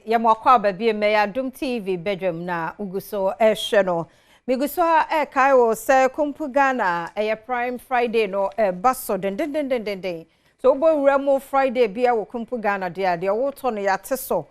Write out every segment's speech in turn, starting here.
Yɛma akwaaba bio mɛyɛ Adom TV badwam na wogu so ɛhwɛ no. Megu so a ɛkae wo sɛ Kumpu Ghana ɛyɛ Prime Friday no ɛba so dendendendenden. So wobɔ wura mu Friday bia wɔ Kumpu Ghana deɛ a, deɛ wotɔ no yɛate so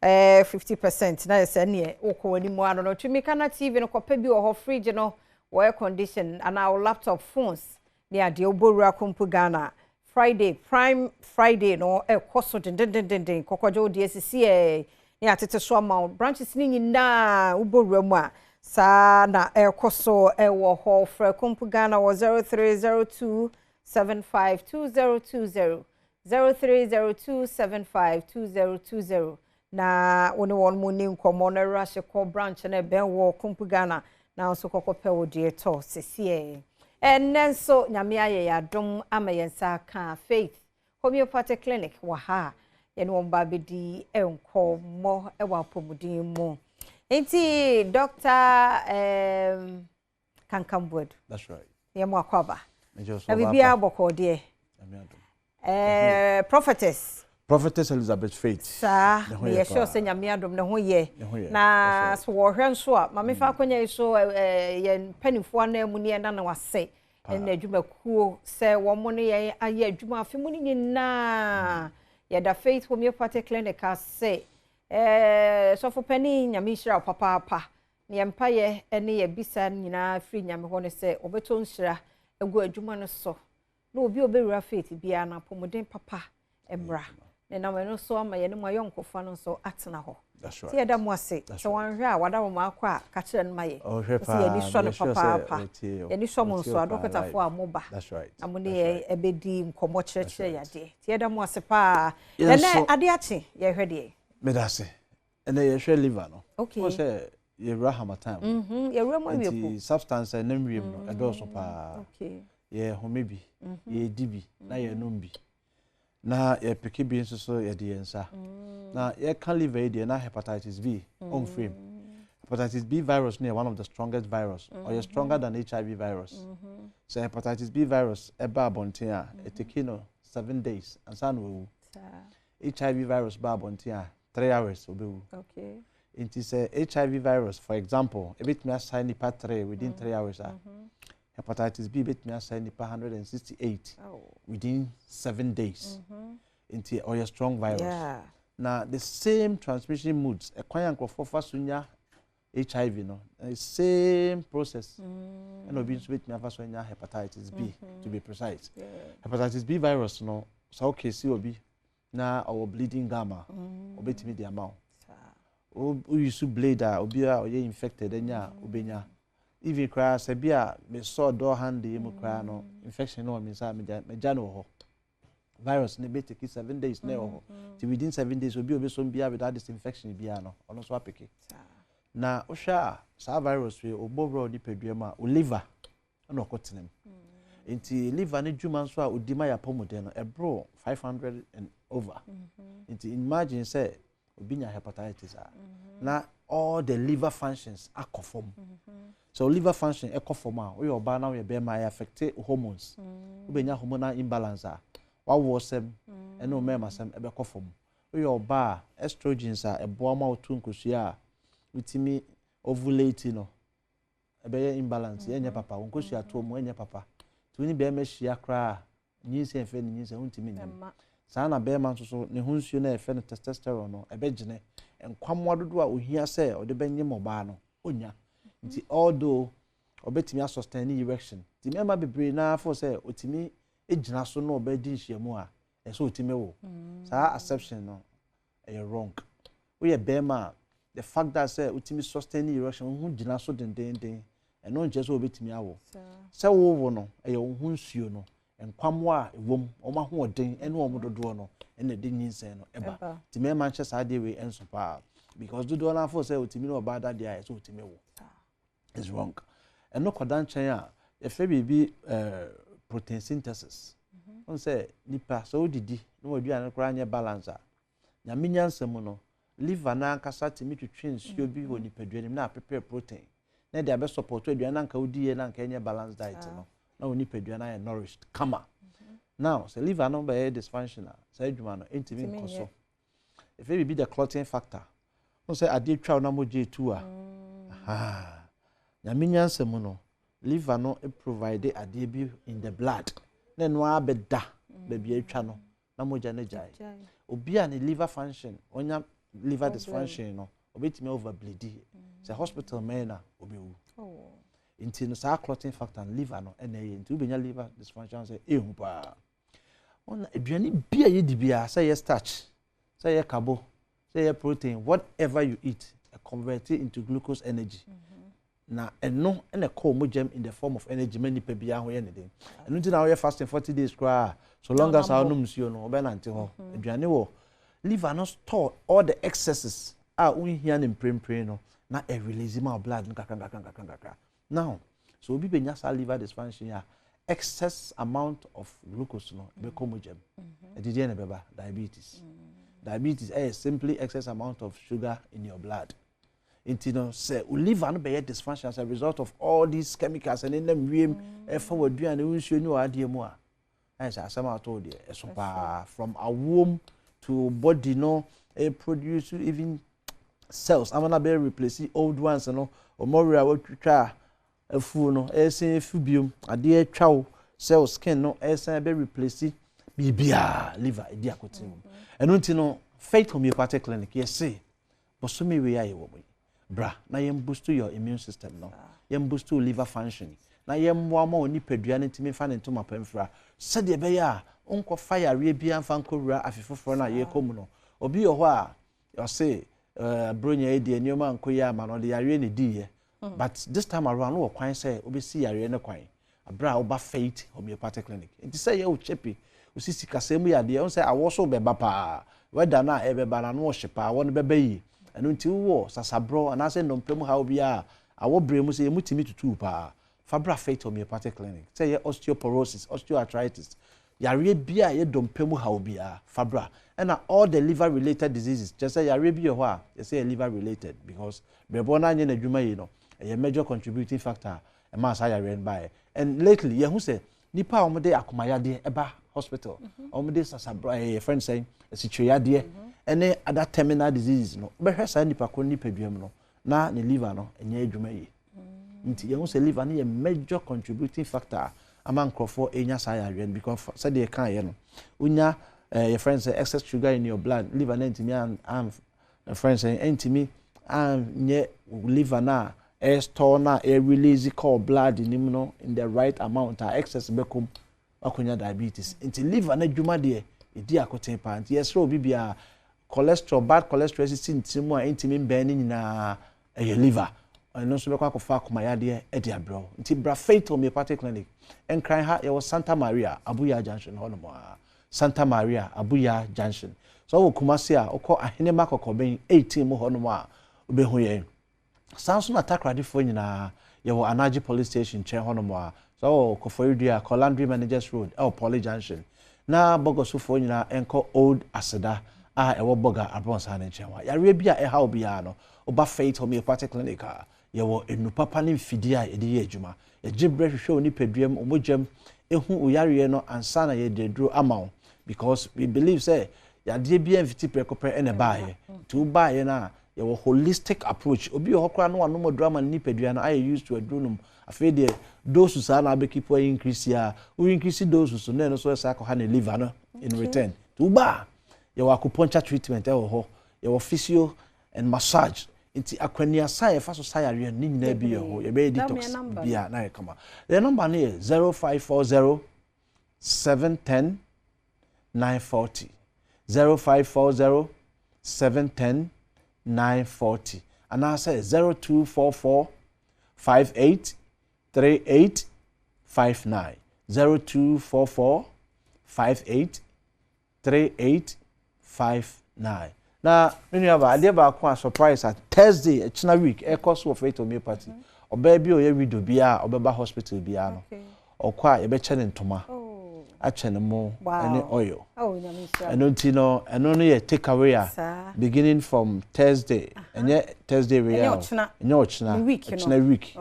50% na yɛ sɛ neɛ wokɔ w'anim ano no. Tumi ka na TV no kɔpɛ bi wɔ hɔ, fridge no wɔ air condition anaa wo laptop, phones ne adeɛ. Wobɔ wura Kumpu Ghana Friday, Prime Friday no ɛkɔ so dendendenden. Kɔkɔgye wo deɛ sisi ne atete so ama wo. Branches ne nyinaa wobɔ wura mu a, saa na ɛkɔ so ɛwɔ hɔ. Frɛ Kumpu Ghana wɔ 0302 752020, 0302 752020, na wo ne wɔn mu ni nkɔmmɔ no awura hyɛ kɔ branch no ɛbɛn wɔ Kumpu Ghana na nso kɔkɔpɛ wo deɛ tɔ sisi. Ɛnnɛ nso Nyame ayɛ yɛ adom ama yɛn nsa ka Faith Homeopathic Clinic wɔ ha a yɛne wɔn ba bɛdi nkɔmmɔ wɔ apɔmuden mu. Nti Dr. Kankamboadu. That's right. Yɛn mu akɔ aba. Major so na biribiara bɔkɔɔ deɛ? Nyame adom. Prophetess. Prophetess Elizabeth Faith. Saa. Ne ho na yɛ yɛhyɛ paa. sɛ Nyame adom ne ho yɛ. Ne ho yɛ. Na That's so wɔhwɛ nso a, maame fa akonnwa yi so yɛn mpanimfoɔ anan mu ne yɛn nana wase ɛna adwumakuo sɛ wɔn ne yɛn ayɛ adwuma afe mu no nyinaa. Yɛda Faith Homeopathic Clinic ase. Sɔfo panin, Nyame nhyira wo papaapa. Ne yɛn mpayɛ ne yɛn bisa nyinaa firi Nyame hɔ ne sɛ wɔbɛtɔ nhyira agu adwuma no so na obi a ɔbɛwura Faith biara na apɔmuden papa mmra ne nam ɛno so ama yɛne mu ayɔnkofa no nso atena hɔ. That's Nti right. yɛda mo ase. That's Sɛ wɔanhwɛ a, wada wɔn akɔ a, ka kyerɛ no ma yɛ. Ɔhwɛ Sɛ paa. yɛni sɔ no Meyɛ sure sɛ papaapa. ɔtie o. Yɛni sɔ mo Ɔtie nso o paa adɔkotafoɔ live. a moba That's right. na mo ne That's yɛ right. ɛbɛdi nkɔmmɔ kyerɛkyerɛ right. yɛ adeɛ. Nti yɛda mo ase paa. Yɛn Ɛnɛ nso- ade akye, yɛhwɛ deɛ. Meda ase. Ɛnɛ yɛhwɛ liver no. Okay. Wɔn sɛ yɛwura harmattan mu. Yɛwura mu awie po. Nti substance a ɛnam wiem no ɛdɔɔso paa. Yɛhome bi, yɛdi bi, na yɛnom bi. Na yɛpeke bi nso so yɛde yɛn nsa. Na yɛka liver yi deɛ, na hepatitis B ɔmfiri mu. Hepatitis B virus no yɛ one of the strongest virus. Ɔyɛ stronger than HIV virus. Sɛ hepatitis B virus ɛba abɔnten a, ɛtake no 7 days ansa na wawu. HIV virus ba abɔnten a, 3 hours obɛwu. Nti sɛ HIV virus, for example, ebɛtumi asɛe nipa three within 3 hours a, hepatitis B ebɛtumi asɛe nipa 168 within 7 days. Nti ɔyɛ strong virus. Na the same transmission modes, ɛkwan a nkurɔfoɔ fa so nya HIV no, the same process ɛna obi nso bɛtumi afa so anya hepatitis B. To be precise, hepatitis B virus no, sɛ wokɛsi obi na ɔwɔ bleeding gum a, ɔbɛtumi de ama wo. Woyi so blade a obi a ɔyɛ infected anya a, wobɛnya. Even koraa sɛ bi a mesɔɔ door handle yi mu koraa no, infection no wɔ me nsa a, megya no wɔ hɔ, virus no bɛtake 7 days na ɛwɔ hɔ. Nti within 7 days, obi a obɛsom biara without disinfection biara no, ɔno nso apeke. Na wohwɛ a, saa virus wei ɔbɔ wura nipadua mu a, o liver ɛna ɔkɔtena mu. Nti liver no dwuma nso a ɔdi ma yɛ apɔmuden no ɛboro 500 and over. Nti imagine sɛ obi nya hepatitis a, na all the liver functions akɔ fam. So liver function ɛkɔ fam a, woyɛ ɔbaa na woyɛ bɛrima, ɛyɛ affect hormones. Wobɛnya hormonal imbalance a, wawoɔ sɛm ɛne wo mmarima sɛm ɛbɛkɔ fam. Woyɛ ɔbaa a, estrogens a ɛboa ma wotu nkosua a wotumi ovulate no ɛbɛyɛ imbalance, ɛnyɛ papa. Wo nkosua toɔ mu ɛnyɛ papa. Nti wo ne bɛrima hyia koraa a, nyinsɛn fɛ ne nyinsɛn wontumi nyam. Ɛma. Saa na bɛrima nso so ne ho nsuo no a yɛfrɛ no testosterone no ɛbɛgyene. Nkwammoa dodoɔ a ohia sɛ ɔde bɛnyem ɔbaa no, ɔnya. Nti although ɔbɛtumi asustain ne erection, nti mmarima bebree naa fo sɛ ɔtumi gyina so na ɔbɛdi nhyiamu a, ɛsɛ ɔtumi wo. Saa assumption no ɛyɛ wrong. Woyɛ bɛrima a, the fact that sɛ wotumi sustain ne erection, wo ho gyina so dendenden, ɛno nkyerɛ sɛ wobɛtumi awo. Sɛ wowo no, ɛyɛ wo ho nsuo no nkwammoa a ɛwɔ mu, wɔn ahoɔden ne wɔn dodoɔ no ɛna ɛde nyinsɛn no ɛba. Ɛba. Nti mmarima nhyɛ saa adeɛ wei nso paa, because dodoɔ no afo sɛ otumi ne ɔbaa dadeɛ a, ɛsɛ otumi wo is wrong. Ɛno kɔda nkyɛn a, yɛfrɛ biribi protein synthesis. Wɔn sɛ nipa sɛ wodidi na wɔaduane koraa nyɛ balance a, Nyame nyansa mu no, liver n'ankasa tumi twitwi nsuo bi wɔ nipadua no mu na aprepare protein na ɛde abɛ support aduane na nka wodi yɛ na nka ɛnyɛ balance diet no, na wɔ nipadua no ayɛ nourished kama. Now sɛ liver no bɛyɛ dysfunctional, saa adwuma no ɛntumi Ntumi nkɔ nyɛ. So ɛfɛ biribi the clotting factor. Wohu sɛ adeɛ twa wo na mogya etu a, ahaa, Nyame nyansa mu no, liver no provide adeɛ bi in the blood na ɛno ara bɛda baabi a atwa no na mogya no agyae. Obi a ne liver function, ɔnya liver dysfunction no, obetumi over bleedi. Sɛ hospital mɛn na obewu. Oh. Nti no saa clotting factor no liver no ɛna ɛyɛ nti wobɛnya liver dysfunction sɛ ehu paa. Ɔna aduane bi a yɛdi biara sɛ yɛ starch, sɛ yɛ carbo, sɛ ɛyɛ protein, whatever you eat, convert into glucose energy. Na ɛno na ɛkɔ mogya mu in the form of energy ma nipa biara ho yɛ ne den. Ɛno nti na woyɛ fasting 40 days koraa, so long as wonom nsuo no, wobɛnante hɔ. Aduane wɔ liver no store all the excesses a wonhia no mprempren no na ɛrelease ma wo blood no kakra nkakra nkakra nkakra. Now, sɛ obi bɛnya saa liver dysfunction a, excess amount of glucose no bɛkɔ mogya mu. Ɛde deɛ na ɛbɛba? Diabetes. Diabetes ɛyɛ simply excess amount of sugar in your blood. Nti no, sɛ wo liver no bɛyɛ dysfunction as a result of all these chemicals ɛne nam wiem ɛfa w'aduane, wo nsuo ne w'adeɛ mu a, ɛyɛ sɛ asɛm a ato deɛ ɛso paa from awoom to body no produce even cells ama na bɛyɛ replace old ones no, ɔmɔwerɛ a watwitwa a afuo no ɛsan efu biom, adeɛ atwa wo cell skin no ɛsan bɛ replace biribiara, liver ɛdi akotene mu. Ɛno nti no, Faith Homeopathic Clinic yɛse bosome wei a yɛwɔ mu yi, bra na yɛn boost your immune system no, yɛn boost your liver function na yɛn mmoa ma wɔn nipadua no ntumi nfa ne ntoma pa mfira sɛdeɛ ɛbɛyɛ a nkɔfa yareɛ biara nfa nkɔwura afe foforɔ no a yɛrekɔ mu no. Obi wɔ hɔ a ɔse Buronya yi deɛ, nneɛma nkɔ yie ama no, ɔde yareɛ na ɛdiiɛ, but this time around no wɔ kwan sɛ wobɛsi yareɛ no kwan abere a woba Faith Homeopathic Clinic. Nti sɛ yɛ wo kyɛpi wosi sikasɛm mu yadeɛ, wo sɛ awɔ so bɛba paa, wɛda no a ɛbɛba no ano ɔhye paa, awɔ no bɛba yie. Ɛno nti wowɔ sasaborɔ anaasɛ nnompe mu haw biara a awɔ berɛ mu sɛ yɛmu tumi tutuu paa, fa bra Faith Homeopathic Clinic. Sɛ yɛ osteoporosis, osteoarthritis, yareɛ biara a ɛyɛ dompe mu haw biara, fa bra. Ɛna all the liver related diseases, kyerɛ sɛ yareɛ bi wɔ hɔ a yɛsɛ yɛ liver related because brɛboɔ no anyɛ n'adwuma yie no, ɛyɛ major contributing factor a ɛmaa saa yareɛ no baeɛ. And lately yɛhu sɛ nipa a wɔde akomayadeɛ ɛba hospital, wɔde sasaborɔ, ɛyɛ yɛfrɛ no sɛn, asikyireyadeɛ ɛne other terminal diseases no, wobɛhwɛ saa nipa ko nipadua mu no na ne liver no ɛnyɛ adwuma yie. Nti yɛhu sɛ liver no yɛ major contributing factor a ama nkurɔfoɔ ɛnya saa yareɛ no because sɛdeɛ ɛkaeɛ no, wonya yɛfrɛ no sɛ excess sugar in your blood, liver no ntumi an an yɛfrɛ no sɛ ɛntumi anyɛ liver no a ɛstore no a ɛrelease kɔɔ blood nim no in the right amount a, excess bɛkɔ mu, wakɔnya diabetes. Nti liver no adwuma deɛ, ɛdi akoten paa. Nti yɛsrɛ obi biara, cholesterol, bad cholesterol esisi ntiri mu a ɛntumi mbɛn no nyinaa ɛyɛ liver. Ɛno nso bɛkɔ akɔfa akomayadeɛ ɛde abrɛ wo. Nti bra Faith Homeopathic Clinic. Nkran ha yɛwɔ Santa Maria Abuya Junction hɔnom a, Santa Maria Abuya Junction. Sɛ ɔwɔ Kumase a, wokɔ Ahenema Kɔkɔbɛn 18 mu hɔnom a, wobɛhu yɛn. Saa nso na Takoradefoɔ nyinaa, yɛwɔ Anagye Police Station nkyɛn hɔnom a. Sɛ ɔwɔ Koforidua, Kɔlandri Managers Road ɛwɔ Poly Junction. Na Bɔgɔsofoɔ nyinaa nkɔ Old Aseda a ɛwɔ Bɔga Abrɔnsan no nkyɛn hɔ a. Yareɛ bi a ɛha obiara no, woba Faith Homeopathic Clinic a, yɛwɔ nnuru papa ne mfidie a yɛde yɛ adwuma. Yɛgye berɛ hwehwɛ wo nipadua mu, wo mogya mu, ɛhu wo yareɛ no ansa na yɛde aduro ama wo because we believe sɛ yadeɛ biara mfiti prɛko pɛ ɛna ɛbaeɛ. Nti wobaeɛ no a, yɛwɔ holistic approach. Obi wɔ hɔ koraa na wanom aduro ama ne nipadua no ayɛ used to aduro nom. Afei deɛ dose saa na abɛkeep a increase a, wo increase dose so na ɛno nso ɛsa akɔha ne liver no in return. Nti woba a, yɛwɔ acupuncture treatment ɛwɔ hɔ, yɛwɔ physio and massage. Nti akwaniasa a yɛfa so sa yareɛ no ne nyinaa bi yɛ hɔ. Yɛbɛyɛ detox bia na yɛ kama. Yɛn number no yɛ 0540 710 940, 0540 710 940 anaasɛ 0244 58 38 59, 0244 58 38 59. Na me nua ba, adeɛ baako a surprise a Thursday ɛkyina week ɛkɔ so wɔ Faith Homeopathy, ɔbaa bi a ɔyɛ widow biara a ɔbɛba hospital biara no, ɔkɔ a yɛbɛkyɛ ne ntoma, akyɛ ne mo ne oil. Ɛno nti no, ɛno no yɛ take away a beginning from Thursday, ɛnyɛ Thursday wei a, ɛnyɛ ɔkyena, ɛkyina week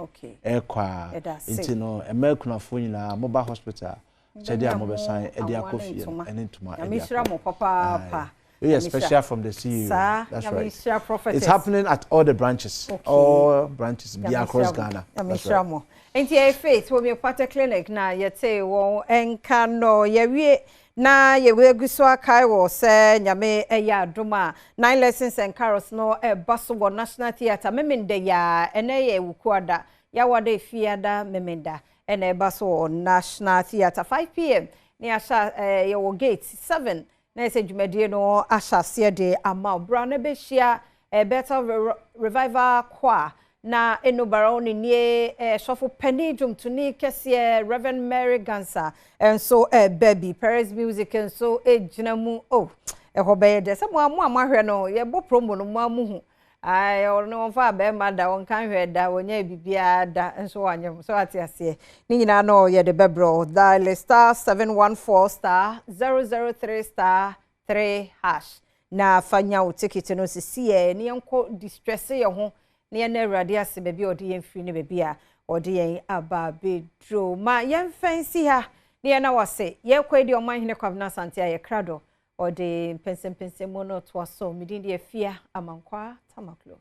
ɛkɔ a. Nti no ɛmɛ akunafoɔ nyinaa moba hospital, kyɛdeɛ a mobɛsan ɛde akɔ fie no ɛne ntoma ɛde akɔ. Nyame mo papaapa. We are special from the CEO. Saa. That's Nyame right. nhyira prophetess. It's happening at all the branches. All branches be across Ghana. Nyame That's nhyira right. mo. Nti ɛyɛ Faith Homeopathic Clinic na yɛte wɔn nka no. Yɛwie na yɛwɔ so akae wɔ sɛ Nyame ɛyɛ adom a, Nine Lessons and Carols no ɛba so wɔ National Theatre Memenda yaa. Ɛnɛ yɛ Wukuada, Yawada, Efiada, Memenda ɛna ɛba so wɔ National Theatre 5 p.m. ne ahyɛ yɛwɔ gate 7 na ɛsɛ dwumadie no ahyɛ aseɛ de ama ɔbra na bɛhyia Bethel Revival Choir na enubara ne nie sɔfo panin dwomtoni kɛseɛ Reverend Mary Gansa nso ɛɛbɛ bi. Paris Music nso gyina mu o. Ɛhɔ bɛyɛ dɛ sɛ mo a mo a moahwɛ no, yɛbɔ promo no mo a mo hu. Ayi, ɔno wɔmfa bɛrima da, wɔnka nhwɛ da, wɔnyɛ biribiara da nso wanyɛ mo so ate aseɛ ne nyinaa no yɛde bɛbrɛ. Dial *714*003*3# na fa nya wo ticket no sisi yɛ ne yɛnkɔ distress yɛ ho ne yɛn Awurade ase baabi a ɔde yɛn firi ne baabi a ɔde yɛn aba abɛduro. Ma yɛmfa nsi ha ne yɛn na wase yɛkɔ edi Ɔmanhene Kwabena Asante a yɛkra do ɔde mpɛnsɛmpɛnsɛm mu no toa so. Medin deɛ Fia Amankwa Tamaklo.